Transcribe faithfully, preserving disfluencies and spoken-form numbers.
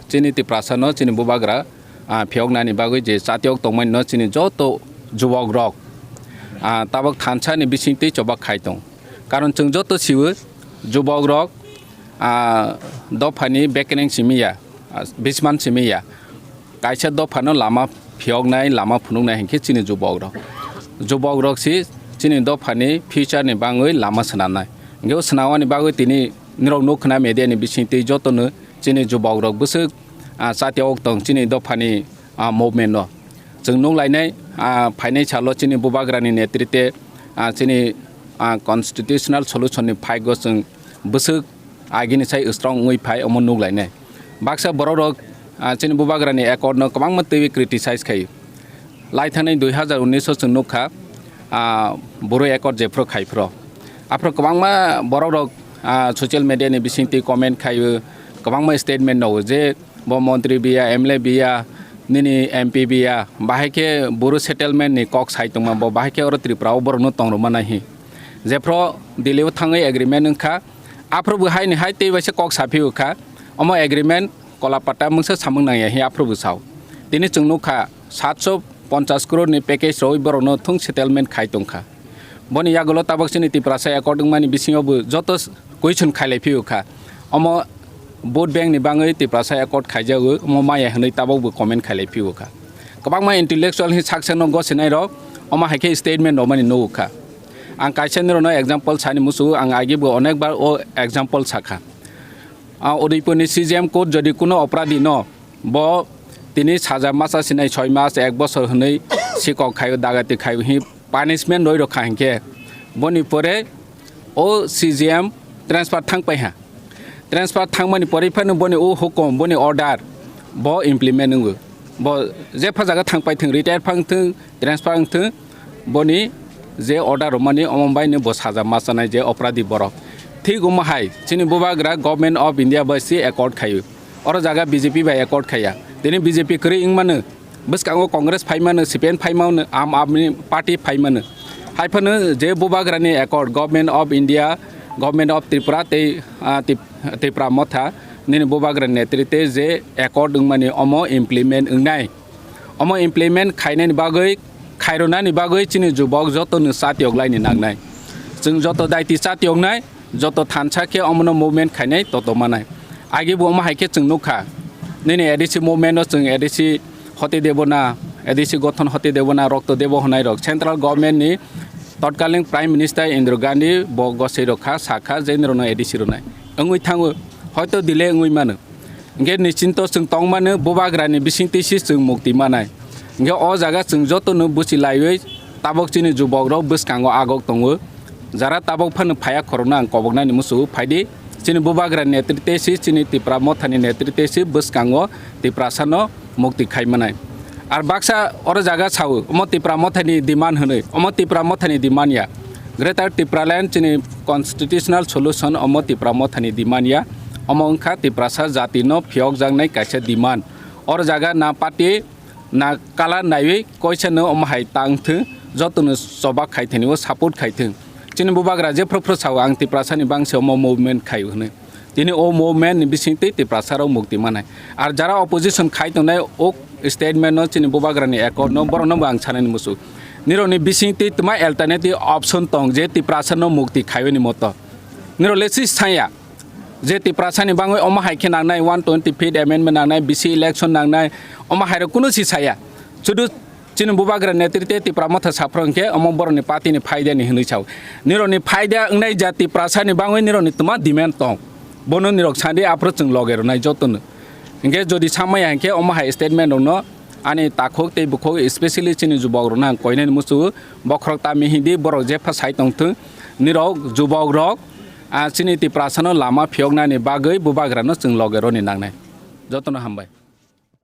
Chini Tiprasa no chini bubagra, ah, phiyoknani bagwi je chatiok tongmani no chini joto jubok rok, ah, tabok thansa ni bising twi chobak khai tong. Karon chwng joto siwo jubok rok, ah, dophani bekereng simi ya, ah, bisman simi ya. Kaisa dophano lama phiyoknai, lama phunuknai hinkhe chini jubok rok. Jubok rok si chini dophani future ni bagwi lama swnamnai. Hinkhe o swnamani bagwi tini nirok nukha na media ni bising twi jotono chini jubok rok bwswk, ah, chatiok tong chini dophani, ah, movement no. Chwng nuklainai, ah, phainai salo chini bubagrani netrite, ah, chini, ah, constitutional solution ni phaigo chwng bwswk agini sai strong wngwi phai omo nuklainai. Baksa borok rok, ah, chini bubagrani accord no kwbangma twiwi criticize khai. Lai thani dui hazar unis o chwng nukha, ah, boro accord jephru khai phro. Aphro kwbangma borok rok, ah, social media ni bising twi comment khai, kwbangma statement no je bo montri biya, M L A biya, nini M P biya, bahai khe boro settlement ni kok sai tongma bo, bahai khe oro Tripura o borok no tong rwma nai hi. Jephro Delhi o thangwi agreement wngkha, aphro bo hai ni hai tei waisa kok saphi o kha, omo agreement kola pata mungsa samung nangya hi aphro bo sao. Tini chwng nukha satso ponchas crore ni package rwi borok no thung settlement khai tongkha. Boni yagulo tabok chini Tiprasa accord wngmani bisingo bo joto s-, question khailai phio kha. Omo vote bank ni bangwi Tiprasa accord khaijago, omo maya hwnwi tabok bo comment khailai phio kha. Kwbangma intellectual hi saksa no gosinai rok, omo hai khe statement rwmani nugo kha. Ang kaisa nirok no example sani musu, ang agi bo onek bar o example sakha. Ah, Udaipur ni C J M court jodi kuno opradi no, bo tini saja masa sinai soi mas, ek bosor hwnwi sikok khaio, dagati khaio hi punishment roi rokha hinkhe, boni pore o C J M transfer thang pai ha. Transfer thangmani pore phano boni o hukum, boni order bo implement wngo. Bo jepha jaga thang pai thung, retire phang thung, transfer wng thung, boni je order rwmani omo bai ni bo saja ma chanai je opradi borok. Thik omo hai chini bubagra Government of India bai si accord khaio. Oro jaga B J P bai accord khaiya. Tini B J P kwrwi wng mano, bwskango Congress phai mano, C P M phai mano, Aam Aadmi Party phai mano. Hai phano je bubagrani accord, Government of India, Government of Tripura tei, ah, Tip-, Tipra Motha nini bubagrani netrite je accord wngmani omo implement wngnai. Omo implement khainani bagwi, khairwnani bagwi chini jubok jotono chatiok laini nangnai. Chwng joto daiti chatiok nai, joto thansa khe omono movement khainai toto manai. Agi bo omo hai khe chwng nukha. Nini A D C movement no chwng A D C Hoti Debona, A D C gothon Hoti Debona, Rokto Debo hwnai rok Central Government ni totkaling Prime Minister Indira Gandhi bo gosei rok kha, sakha je nirok no A D C rwnai. Wngwi thango, hoito delay wngwi mano. Hinkhe nischinto chwng tongmano bubagrani bisingtwi se chwng mukti manai. Hinkhe o jaga chwng jotono buchi laiwi tabok chini jubokrok bwskango agok tongo. Jara tabok phano phaiya khorokno ang koboknani muchungo phaidi. Chini bubagrani netrite se, chini Tipra Mothani netrite se bwskango Tiprasano mukti khai manai. Ar baksa oro jaga sao, omo Tipra Mothani demand hwnwi, omo Tipra Mothani demand ya. Greater Tipraland chini constitutional solution omo Tipra Mothani demand ya. Omo wngkha Tiprasa jatino phiyokjaknai kaisa demand. Oro jaga na party na color naiwi koisano omo hai tang thung, jotono choba khai thani o support khai thung. Chini bubagra jephru phru sao ang Tiprasani bangsi omo movement khai hwnwi. Tini o movement ni bisingtwi Tiprasa rok mukti manai. Ar jara opposition khai tongnai o statement no chini bubagrani accord no borok no bo ang sanani muchungo. Nirok ni bisingtwi tma alternative option tong je Tiprasa no mukti khaiwi ni moto. Nirok le si saya je Tiprasa ni bangwi omo hai khe nangnai one twenty fifth amendment nangnai, B C election nangnai, omo hai rok kunu si saya. Sudu chini bubagra netrite Tipra Motha saphro hinkhe omo borokni party ni phaida ni hinwi sao. Nirokni phaida wngnai ja Tiprasa ni bangwi nirokni tma demand tong. Bono nirok sandi aphro chwng loge rwnai jotono. Hinkhe jodi samaya hinkhe omo hai statement rokno ani takhuk tei bukhuk, especially chini jubok rokno ang koinani muchungo, bokhorok tami hindi borok jepha sai tongthung. Nirok jubok rok, ah, chini Tiprasano lama phiyoknani bagwi bubagrano chwng loge roni nangnai. Jotono hambai.